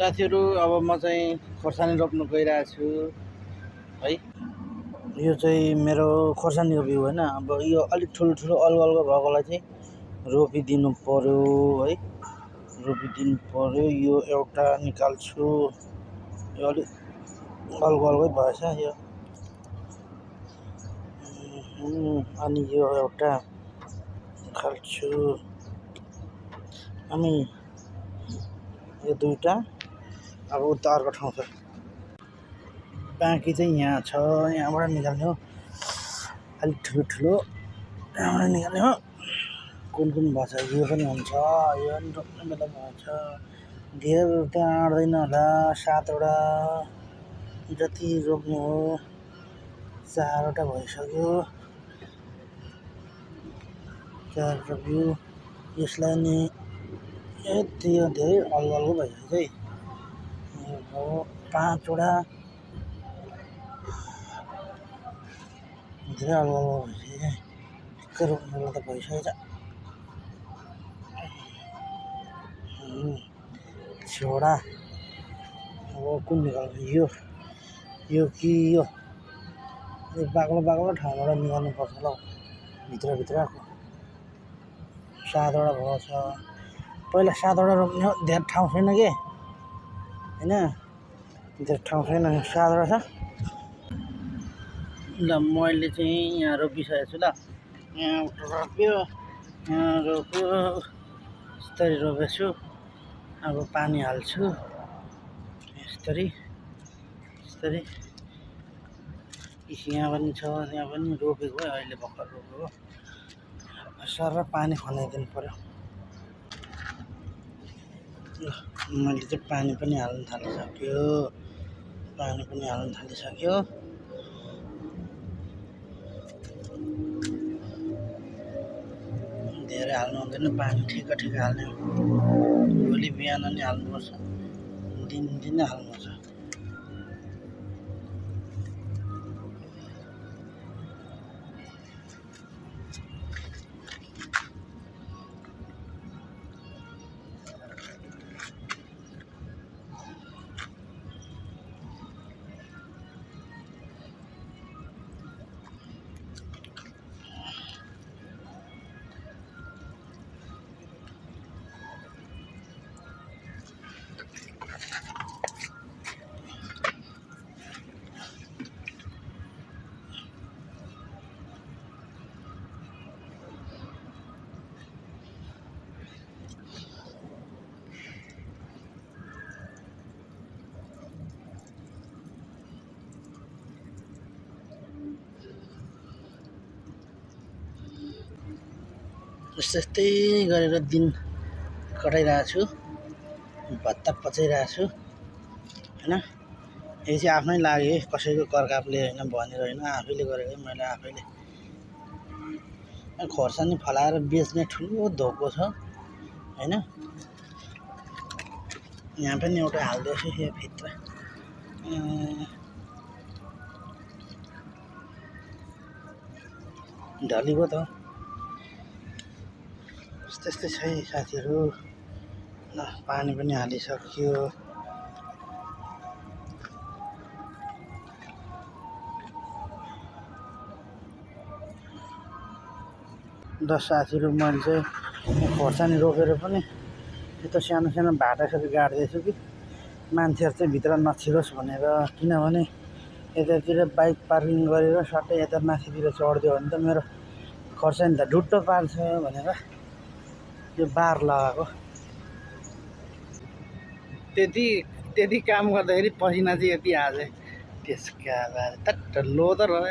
साथीहरु अब म चाहिँ खोर्सानी रोप्न गइरहेको छु है। यो चाहिँ मेरो खोर्सानीको बिउ हैन। अब यो अलिक ठुलो अलगो भएकोलाई चाहिँ रोपिदिनु पर्यो है। रोपिदिनु पर्यो। यो एउटा निकाल्छु। यो अलिक अलगै भएछ यो। अनि यो एउटा निकाल्छु। अनि यो दुईटा अब उता अर्को ठाउँ छ। बाँकी चाहिँ यहाँ छ। यहाँबाट निकाल्ने हो। अलिक ठुलो यहाँबाट निकाल्ने हो। कुन भएछ यो पनि हुन्छ। यो पनि रोप्ने बेला भएछ। धेर त आँट्दैन होला। 7 वटा जति रोप्ने हो। 4 वटा भइसक्यो। 4 रोप्यो। यसलाई नि यति धेरै अलगो भइसक्यो है। यो 5 वटा धेरै अलगो भइसक्यो। ठिक्कै रोप्ने बेला त भइसकेछ। छोडा अब कुन निकाल्नु यो कि यो बाक्लो ठाउँबाट निकाल्नु पर्छ होला भित्रको 7 वटा भएछ। पहिला 7 वटा रोप्ने हो। धेरै ठाउँ छैन के हैन। धेरै ठाउँ छैन। 7 वटा छ। ल मैले चाहिँ यहाँ रोपिसकेको छु ल। यहाँ रोप्यो। यहाँ रोप्यो। यसरी रोपेछु। अब पानी हाल्छु। यसरी यहाँ पनि छ। यहाँ पनि रोपेको है। अहिले भर्खर रोपेको। सर पानी खनाइदिनु पर्यो। मैले चाहिँ पानी पनि हाल्न थालिसक्यो। धेरै हाल्नु हुँदैन। पानी ठिक हाल्ने हो। भोलि बिहान नि हाल्नुपर्छ। दिनै हाल्नुपर्छ। यस्तै गरेर दिन कटाइरहेको छु। भत्ता पचाइरहेको छु हैन। यो चाहिँ आफ्नै लागि कसैको करकापले हैन भनेर हैन। आफैले गरेको मैले आफैले। खोर्सानी फलाएर बेच्ने ठुलो धोको छ हैन। यहाँ पनि एउटा हाल्दैछु यो भित्र। ढलीको त त्यस्तै छ है साथीहरु। ल पानी पनि हालिसक्यो। ल साथीहरु मैले चाहिँ खोर्सानी रोपेर पनि यता सानो भाटासरी गाड्दैछु कि मान्छेहरु चाहिँ भित्र नछिरोस् भनेर। किनभने यतातिर बाइक पार्किङ गरेर सट्टै यता माथितिर चढ्दियो भने त मेरो खोर्सानी त ढुट्टो पार्छ भनेर यो बार लगाएको। त्यति काम गर्दाखेरि पसिना चाहिँ यति आछ। त्यसका बाद तट्ट लोदर हो।